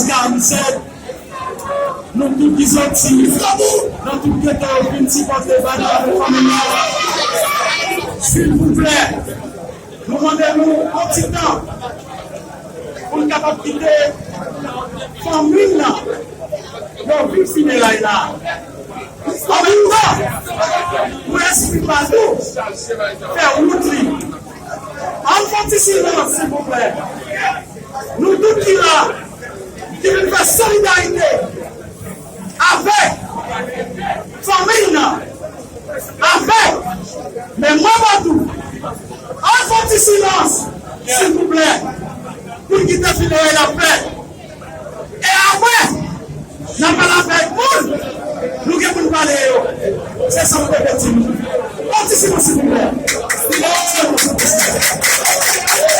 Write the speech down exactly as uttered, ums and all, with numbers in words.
Kamizel, nou tout ki soti nan tout geto yo vin sipòte bandi avèk fanmi nou. Silvouplè, nou mande nou yon ti tan pou n kapab kite fanmi n nan yo viv fineray la. An menm tan, pou lespri pa nou fè wout li. Ann fè yon ti silans, silvouplè. Nou tout ki la, ki vin fè solidarite avèk fanmi n nan, avèk memwa Badou, ann fè yon ti silans, silvouplè, pou n kite fineray la fèt. E apre, n a pale avèk moun nou gen pou n pale yo. Se sa m te di nou. Yon ti silans, silvouplè.